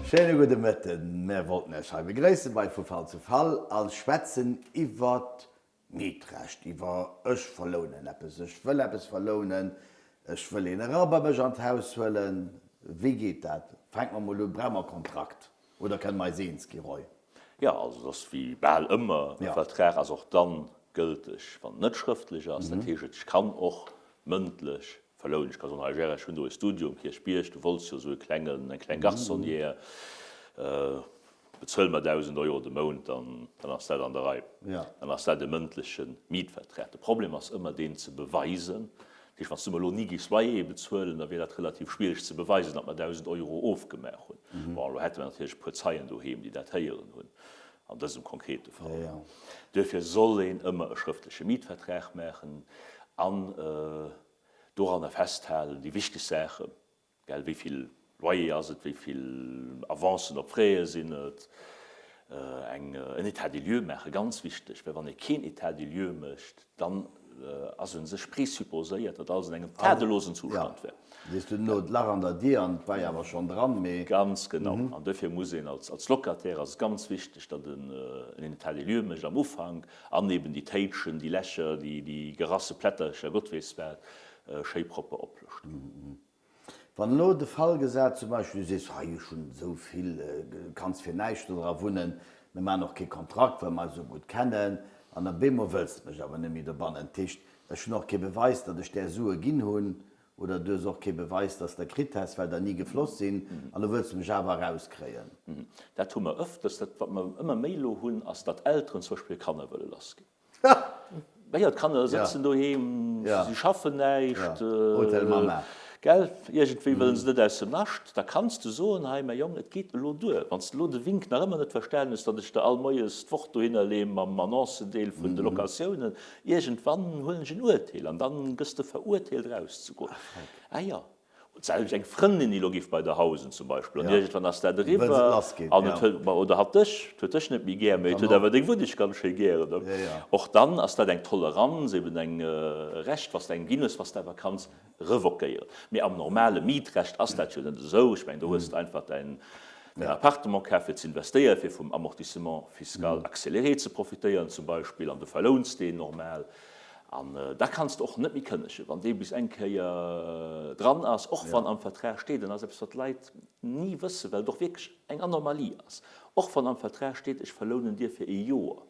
Schéine gudde Mëtten. Mär wollten Iech hei begréissen bei Vu Fall zu Fall a schwätzen iwwert Mietrecht, iwwer ech verlounen eppes, ech wëll eppes verlounen, ech wëll een era bei mech an d'Haus huelen. Wéi geet dat? Fänke mer mol un, brauche mer e Kontrakt oder kënne mer eis eens gi, Roy? Jo, also et ass wéi bal ëmmer, e Vertrag ass och dann gëlteg, wann en net schrëftlech ass. Dat heescht, ech kann och mëndlech verlounen. Ech ka soen, hei Gérard, ech hunn do e Studio um Kierchbierg, du wollts jo esou e klengen, eng kleng Garçonnière, bezuel mer 1.000 Euro de Mount, dann, dann ass dat an der Rei. Dann ass dat e mëndleche Mietvertrag. De Problem ass ëmmer deen ze beweisen. Dat heescht, wann s du mer elo ni géifs Loyer bezuelen, da wier dat relativ schwiereg ze beweisen, datt mer 1.000 Euro ofgemaach hunn. Bon, elo hätte mer natierlech e puer Zeien doheem, déi dat héieren hunn an dësem konkrete Fall. Duerfir soll een ëmmer e schrëftleche Mietvertrag maachen an doranner festhalen, déi wichteg Saachen, gell, wéi vill Loyer ass et, wéi vill Avancen op Frais sinn et, eng, en État des lieux maachen, ganz wichteg, well wann ee keen État des lieux mécht, dann ass u sech présupposéiert, datt alles an engem tadellosen Zustand wär. Sees du no d'Lach an der Dier an et war jo awer schonn dran, mee. Ganz genau. An duerfir muss een als, als Locataire ass et ganz wichteg, datt en en État des lieux mécht am Ufank an eben déi Téitschen, déi Lächer, déi, déi gerasse Plättercher, Gott weess wat, schéi propper oplëscht. Wann elo de Fall gesat, zum Beispill du sees, hei ech hunn esou vill, kanns fir näischt do dra wunnen, mir maachen och kee Kontrakt, well mer eis esou gutt kennen, an op eemol wëlls de mech awer net méi dobannen. Dat heescht, ech hunn och kee Beweis, datt ech där Sue ginn hunn, oder du hues och kee Beweis, datt s der kritt häss, well der ni gefloss sinn, an elo wëlls de mech awer erauskréien. Dat hu mer ëfters. Dat, wat mer ëmmer méi elo hunn, ass, datt Elteren zum Beispill hir Kanner wëlle lassginn. Jo, d'Kanner sëtzen doheem, si schaffen näischt. Hotel Mama. Gell, iergendwéi wëllen se net aus dem Nascht. Da kanns de soen, hei mäi Jong, et geet elo duer. Wann s de elo de Wink nach ëmmer net verstanen hues, datt ech der all Moies d'Wort dohinner leeë mam Annoncendeel vun de Locatiounen, iergendwann huelen ech en Urteel an dann gëss de verurteelt erauszegoen. Ah jo. D'selwecht eng Frëndin, déi elo géif bei der hausen zum Beispill, an iergendwann ass dat eriwwer an et huet, oder hatt dech, et huet dech net méi gär, mee et huet awer deng Wunneg ganz schéi gären. Och dann ass dat eng Toleranz, eben eng Recht, was de engem ginn hues, was de awer kanns revoquéieren. Mee am normale Mietrecht ass dat jo net esou. Ech mengen, do hues de einfach däin Appartement kaf fir ze investéieren, fir vum Amortissement fiscal accéléré ze profitéieren zum Beispill, an du verlouns deen normal. An da kanns de och net méi kënnegen, wann dee bis eng Kéier dran ass, och wann am Vertrag steet, an dat ass eppes, wat d'Leit ni wëssen, well et och wierklech eng Anomalie ass, och wann am Vertrag steet, ech verlounen dir fir ee Joer,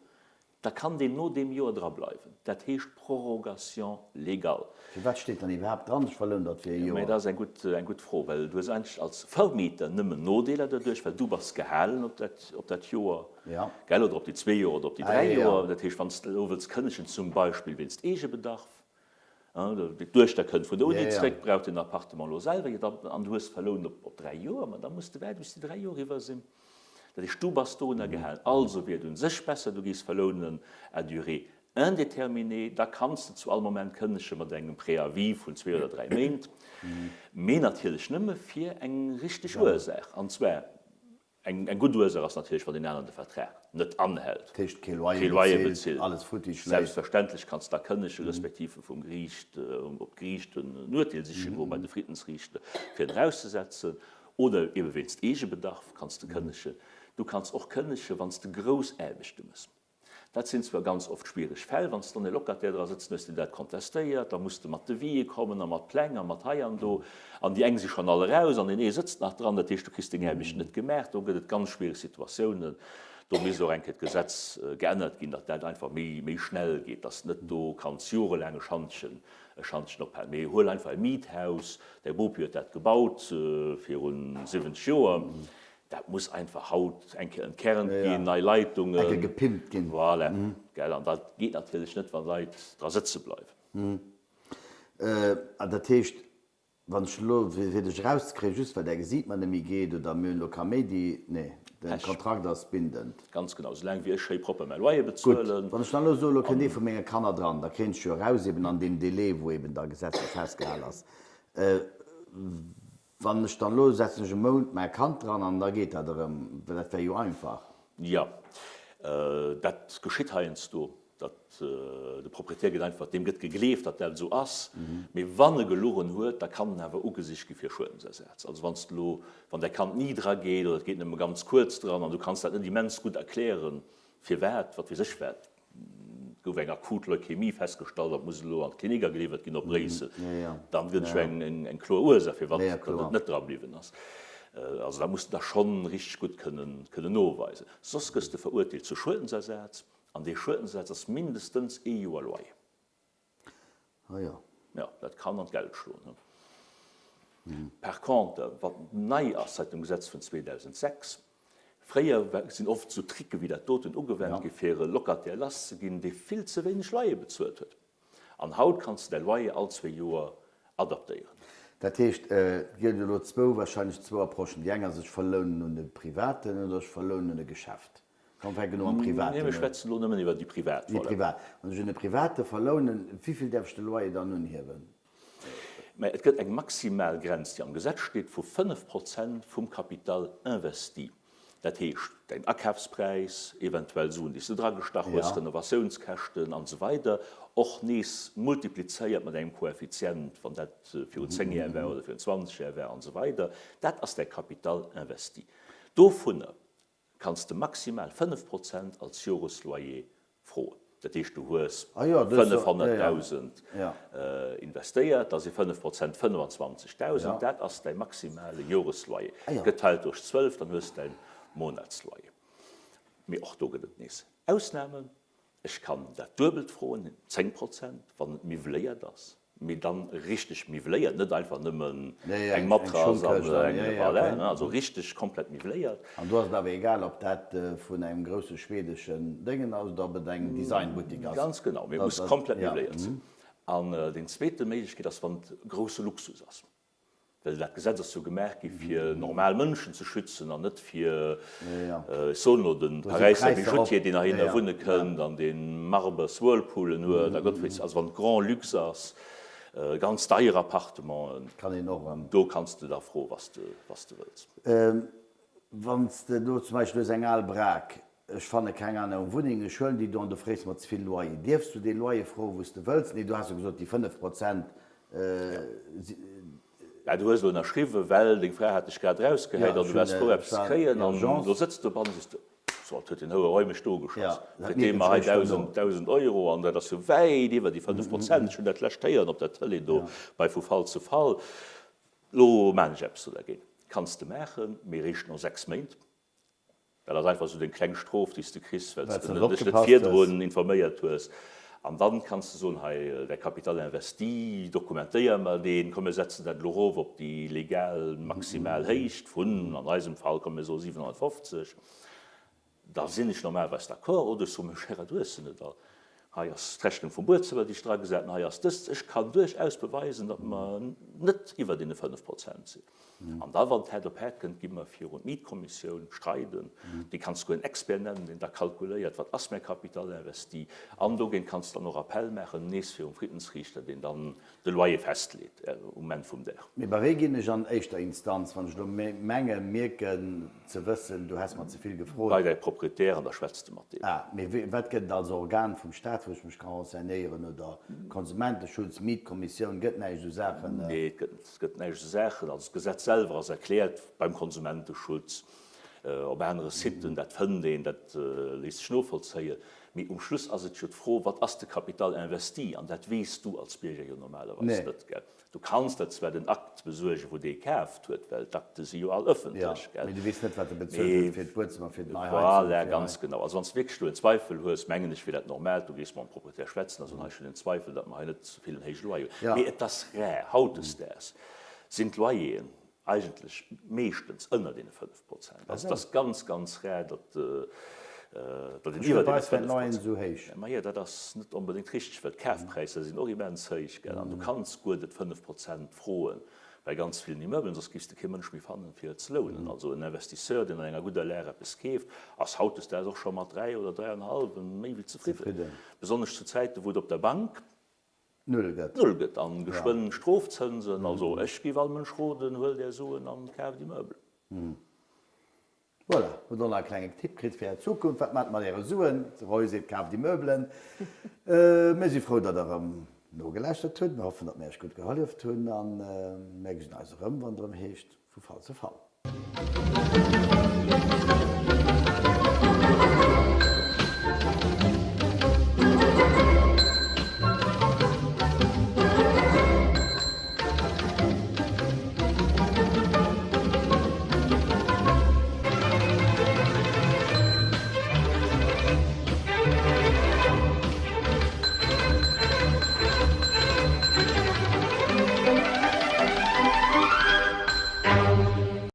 da kann deen no deem Joer drableiwen. Dat heescht Prorogation légale. Firwat steet dann iwwerhaapt dran, ech verlounen der et fir ee Joer? Mä dat ass eng gutt, eng gutt Fro, well du hues eigentlech als Vermieter nëmmen Nodeeler doduerch, well du bass gehalen op dat, op dat Joer. Gell, oder op déi zwee Joer oder op déi dräi Joer. Dat heescht, wann s de elo wëlls kënnegen, zum Beispill wéinst Eegebedarf, d'Duechter kënnt vun der Uni zréck, brauch den Appartement elo selwer, jo da, an du hues verlount op dräi Joer, ma da muss de waarden, bis déi dräi Joer eriwwer sinn. Dat heescht, du bass dorunner gehalen. Also wier et un sech besser, du géifs verlounen à durée indéterminée, da kanns de zu all Moment kënnege mat engem Préavis vun zwee oder dräi Méint, mee natierlech nëmme fir eng richteg Ursaach, an zwar Eng gutt Ursaach ass natierlech, wann deen aneren de Vertrag net anhält, Dat heescht, kee Loyer bezilt, alles futti schléit. Selbstverständlech kanns de da kënnegen, respektiv vum Geriicht, op d'Geriicht en Urteel siche goen, bei de Friddensriichter, fir en erauszesetzen. Oder ebe wéinst Eegebedarf kanns de kënnegen. Du kanns och kënnegen, wann s de grouss Aarbechte mëss. Dat sinn zwar ganz oft schwiereg Fäll, wann s de dann e Locataire dra sëtzen hues, deen dat kontestéiert, da muss de mat Devisë kommen a mat Pläng a mat hei an do, an déi eng si schonn all eraus an deen ee sëtzt nach dran, dat heescht, du kriss deng Aarbecht net gemaach. Do gëtt et ganz schwiereg Situatiounen. Do misst och eng Kéier d'Gesetz geännert ginn, datt dat einfach méi, méi schnell geet, datt s de net do kanns jorelaang e Schantjen, e Schantjen ophalen. Mee huel einfach e Miethaus, däi Bopi huet dat gebaut viru 70 Joer, Dat muss einfach haut eng Kéier entkernt ginn, nei Leitungen. Eng Kéier gepimpt ginn. Voilà, gell. An dat geet natierlech net, wann Leit dra sëtze bleiwen. An dat heescht, wann ech elo, fir dech erauszekréien, just well däi Gesiit mer net méi geet oder mir hunn elo Kaméidi, nee, de Kontrakt ass bindend. Ganz genau, soulaang wéi ech schéi propper mäi Loyer bezuelen. Gutt, wann ech dann elo soen, elo kënnt ee vu menge Kanner dran, da kréien ech jo eraus eben an deem Délai, wou eben da gesetzlech festgehal ass. Wann ech dann elo, setzen ech e Mount mäi Kand dran an da geet dat erëm, well dat wär jo einfach. Jo, dat geschitt heiansdo. Datt de Proprietär gëtt einfach, deem gëtt gegleeft, datt dat esou ass. Mee wann e geluchen huet, da kann en awer ugesicht gi fir Schuedensersaz. Also wann s de elo, wann däi Kand ni dra geet oder et geet nëmme ganz kuerz dran an du kanns dat net immens gutt erklären, firwat, wat weess ech wat, et gouf eng akut Leukämie festgestallt an et muss elo an d'Klinik ageliwwert ginn op Bréissel, dann gëtt et jo eng kloer Ursaach, firwat datt et net dra bliwwen ass. Also dat muss de da schonn richteg gutt kënnen noweisen. Soss gëss de verurteelt zu Schuedensersaz. An dee Schuedensatz ass mindestens ee Joer Loyer. Ah jo. Jo, dat kann an d'Geld schloen. Par contre, wat nei ass säit dem Gesetz vun 2006, Fréier sinn oft esou Tricke wéi dat doten ugewennt gi fir e Locataire lasszeginn, dee vill ze wéineg Loyer bezuelt huet. An haut kanns de däi Loyer all zwee Joer adaptéieren. Dat heescht, et gëtt elo zwou, wahrscheinlech zwou Approchen. Déi eng ass, ech verlounen un e Privaten oder ech verlounen un e Geschäft. Komm, fänken elo am Privaten un. Nee, mir schwätzen elo nëmmen iwwer déi privat Déi privat. Wann ech un e Private verlounen, wéivill däerf ech de Loyer dann unhiewen? Mä et gëtt eng maximal Grenz, déi am Gesetz steet, vu 5 Prozent vum Capital investi. Dat heescht, däin Akafspräis, eventuell Suen, déi s de dragestach hues, Renovatiounskäschten an esou weider, och nees multiplizéiert mat engem Koeffizient, wann dat virun 10 Jar war oder virun 20 Jar war an esou weider. Dat ass däi Capital investi. Dovunner kanns de maximal 5 Prozent als Joresloyer froen. Dat heescht, du hues 500.000 investéiert, da si 5 Prozent 25.000, dat ass däi maximale Joresloyer. Geteilt duerch 12, dann hues de däin Monatsloyer. Mee och do gëtt et nees Ausnamen. Ech kann dat Duebelt froen, 10 Prozent, wann et miwweléiert ass, mee dann richteg miwweléiert, net einfach nëmmen eng Matrass an eng, voilà, also richteg komplett miwweléiert. An do ass et awer egal, ob dat vun engem grousse schwedeschen Déngen ass oder ob et eng Designbuttik ass. Ganz genau, mee et muss komplett miwweléiert sinn. An deng zweete Méiglechkeet ass, wann et grousse Luxus ass. Well dat Gesetz ass jo gemaach gi fir normal Mënschen ze schützen an net fir, ech soen elo, de Paräisser Bijoutier, deen heihinner wunne kënnt an dee Marbers Whirlpoolen huet a Gott weess. Also wann et Grand Luxe ass, ganz deier Appartementen, do kanns de da froe was de wëlls. Wann s de elo zum Beispill hues eng al Brak, Ech fanne keng aner Wunneng, ech huelen déi do an du frees mer ze vill Loyer. Dierfs du dee Loyer froen, wou s de wëlls? Nee, du has jo gesot, déi 5 Prozent si. Mä du hues elo ënnerschriwwen, well deng Fra hat dech grad erausgehäit an du waars frou, eppes ze kréien. An elo sëtz de dobannen a sees, So, wat huet deen Houer hei mech do geschoss? Kritt dee mer hei 1.000 Euro an dat ass jo wäit iwwer déi 5 Prozent. Ech hunn dat d'lescht héieren op der Tëlee do bei Vu Fall zu Fall. Elo maan ech eppes do dergéint. Kanns de maachen, mee eréischt no 6 Méint. Dat ass einfach esou deng kleng Strof, déi s de kriss, well s de dech net virdrun informéiert hues. An dann kanns de soen, hei, däi Capital investi, dokumentéier mer deen, komm mir setzen dat elo erof op déi legal maximal Héicht vun, an eisem Fall, komm mir soe 750. Da sinn ech normalerweis d'accord. Oder ech soen, Mon cher, du hues se net all. Hei ass d'Rechnung vum Buedzëmmer, déi ech dragesat hunn, hei ass dëst. Ech kann duerchaus beweisen, datt mer net iwwer deene 5 Prozent sinn. An da, wann d'Häert op Häert kënnt, gi mer virun d'Mietkommissioun streiden. Déi kanns souguer en Expert nennen, deen da kalkuléiert, wat ass mäi Capital investi. An dogéint kanns de dann och Appell maachen, nees virum Friddensriichter, deen dann de Loyer festleet um Enn vum Dag. Mee bei wéi ginn ech an éischter Instanz, wann ech elo menge mierken ze wëssen, du häss mer ze vill gefrot? Bei däi Proprietär an da schwätz de mat deem. Ah, mee wat gëtt et als Organ vum Staat, wou ech mech ka renseignéieren? Oder Konsumenteschutz, Mietkommissioun, gëtt näischt esou Saachen? Nee, et gëtt näischt esou Saachen. Also d'Gesetz selwer ass erkläert beim Konsumenteschutz, op anere Siten, dat fënnt een, dat léisst sech novollzéien. Mee um Schluss ass et jo d'Fro, Wat ass de Capital investi? An dat weess du als Bierger jo normalerweis net, gell? Du kanns der zwar den Akt besuergen, wou dee kaaft huet, well d'Akte si jo all ëffentlech, gell? Mee du weess net, wat e bezuelt huet fir d'Buedzëmmer, fir d'nei Heizung, fir. Voilà, ganz genau. Also wann s de wierklech do en Zweifel hues, mengen ech, wier dat normal, du gees mam Proprietär schwätzen a soen, hei, ech hunn en Zweifel, datt mer hei net ze vill en héije Loyer hunn. Mee et ass rar, hautdesdaags sinn d'Loyeren Eigentlech meeschtens ënner deene 5 Prozent. Also et ass ganz, ganz rar, datt datt een iwwer deene 5 Prozent. Majo, dat ass net onbedéngt richteg, well d'Kafpräisser sinn och immens héich, gell. An du kanns guer net 5 Prozent froe bei ganz villen Immeubelen, soss giffs de kee Mënsch méi fannen, fir et ze lounen. Also en Investisseur, deen an enger gudder Lag eppes keeft, ass hautdesdaags och scho mat 3 oder 3,5 méi wéi zefridden. Besonnesch zu Zäiten, wou et op der Bank Null gëtt. Null gëtt an geschwënn Strofzënsen. Also ech géif all Mënsch roden, huelt är Suen an kaaft Immeubelen. Voilà, hutt och nach e klengen Tipp kritt fir Är Zukunft. Wat maacht mat Äre Suen? De Roy seet, kaaft Immeubelen. Mir si frou, datt Der erëm nogelauschtert hutt. Mir hoffen, datt mir Iech gutt geholleft hunn a mir gesinn eis erëm, wann et erëm heescht, Vu Fall zu Fall.